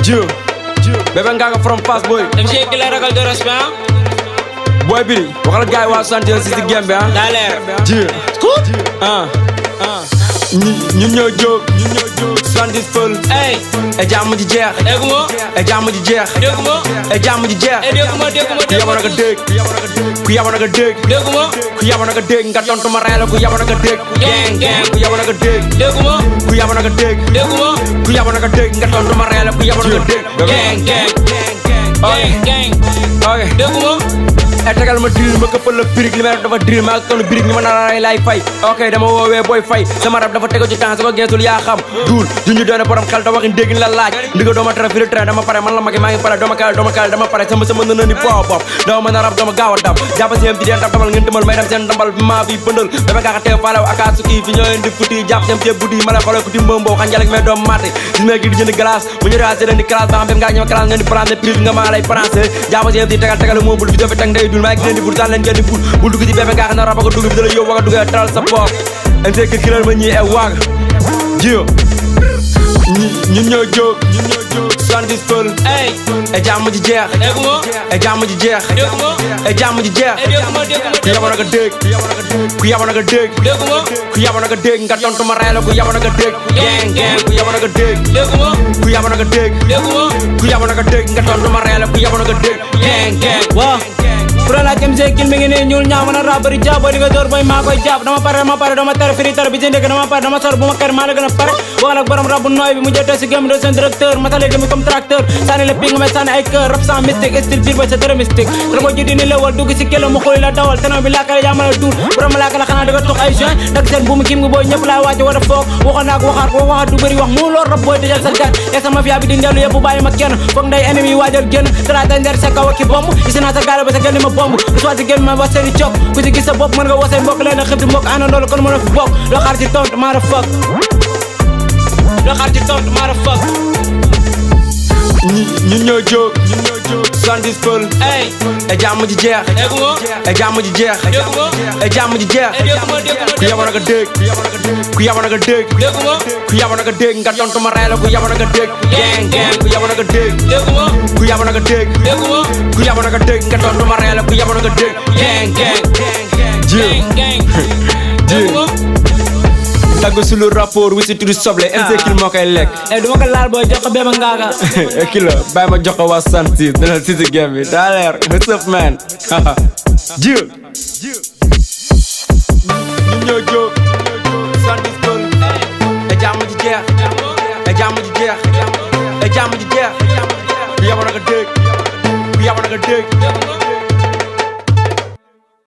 Jiu, Bébé Ngaaka from Fass boy. MC Killa ragal de respect. Boy bi waxal gaay waa sant si game bi ah. daa leer. Jiu, ñun ñoo jóg, sant fël. Ey, e jàmm ji jeex. déggu ma. e jàmm ji jeex. déggu ma. e jàmm ji jeex. déggu ma ku yaboon nga dégg. ku yaboon nga dégg. déggu ma. ku yaboon nga dégg nga tontu ma rey la ku yaboon nga dégg. Gang, gang. ku yaboon nga dégg. déggu ma. ku yaboon nga dégg. déggu ma. ku yaboon nga dégg nga tontu ma rey la ku yaboon nga dégg. Gang, gang. Gang, gang. ok déggu ma. e tegal ma drill ma këppal la birig li may def dafa drill maa tonu birig ñi ma nar a rey laay fay ok dama woowee booy fay sama rab dafa tego ci temps ko geesul yaa xam duul junñu doone borom xel da waxin dégg la laaj ndiga dooma tere fili train dama pare man la magi maa ngi pare dooma kaal dama pare sama nëna ni bopp dama mën a rab dama gaaw a dab jàppa siem ci deen dab damal ngeen dëmal may dem seen dambal maa bi bëndal dafa ngaa xa teew faalew aka suki fi ñoo leen di futi jàpp seen ceeb buddi ma lay xoolee kuti mbombo xanjalek may doom maate gis mee gi di jënd glace mu ñu raase leen di classe ba xam dem ngaa ñëw classe ngeen di prendre prix nga maa lay français jàppa siem ci tegal moo bul bi dofi teg ndey dul maa ngi leen di bul leen ngeen di bul dugg ci bébé nga xam ne rab ak dugg bi da la yóbbu ak dugg teral sa bopp ente kër kiral ma ñii e waag jiyo ñun ñoo jóg sandis fël Ey, e jàmm ji jeex déggu ma. e jàmm ji jeex déggu ma. e jàmm ji jeex déggu ma, déggu ma. ku yaboon nga dégg ku yaboon nga dégg déggu ma. ku yaboon nga dégg nga tontu ma rey la ku yaboon nga dégg Gang, gang. ku yaboon nga dégg déggu ma. ku yaboon nga dégg déggu ma. ku yaboon nga dégg nga tontu ma rey la ku yaboon nga dégg Gang, gang. waaw. Pro la MC Kill mi ngi nii ñuul ñaaw na rabari jàpp boo di nga door boy maa koy jàpp dama pare dama tere firi tere bi ci ndek dama pare dama sor bu ma kër maa la gën a pare waxal ak borom rabu nooy bi mu jotee si game de seen directeur matale gami comme tracteur sànni la ping mais sànni ay kër rap sans mystique style biir ba sa dara mystique trop ji di ni lewal dugg si kelo mu xuli la dawal tenoo bi laakale yaa mën a duul borom laakale xanaa da nga tux ay joint dak seen bu mu kim ngi booy ñëpp laay waajo war a foog waxoon naa ko waxaat ko waxaat du bëri wax mu lool rap booy dëjal sa gaan yaa sa mafia bi di ndellu yëpp bàyyi ma kenn foog nday ennemi waajal génn talaata ndeer sa kaw ak ki bomb isi naa sa gaale ba sa gën ma bomb ma wax seeni cop ku ci gis sa bopp mën nga wasay mbokk leen a xëb di mbokk àndandoo la kon mën a fi bokk loo xaar ci tontu maa fuck loo xaar ci tontu maa fuck ñun ñoo jóg sandis fël Ey, e jàmm ji jeex déggu ma. e jàmm ji jeex déggu ma. e jàmm ji jeex déggu ma, déggu ma. ku yaboon nga dégg ku yaboon nga dégg déggu ma. ku yaboon nga dégg nga tontu ma rey la ku yaboon nga dégg Gang, gang. ku yaboon nga dégg déggu ma. ku yaboon nga dégg déggu ma. ku yaboon nga dégg nga tontu ma rey la ku yaboon nga dégg Gang, gang. jiw Gang, gang. déggu ma. tagg sulu rapport wi si tudd soble MC Kill moo koy lekk Eh, duma ko laal booy jox ko Bébé Ngaaka. kilo bàyyi ma jox ko waa santi dana si game bi daa leer what's up man jiw ñun ñoo jóg sandis fël e jàmm ji jeex e jàmm ji jeex e jàmm ji jeex ku yaboon nga dégg ku yaboon nga dégg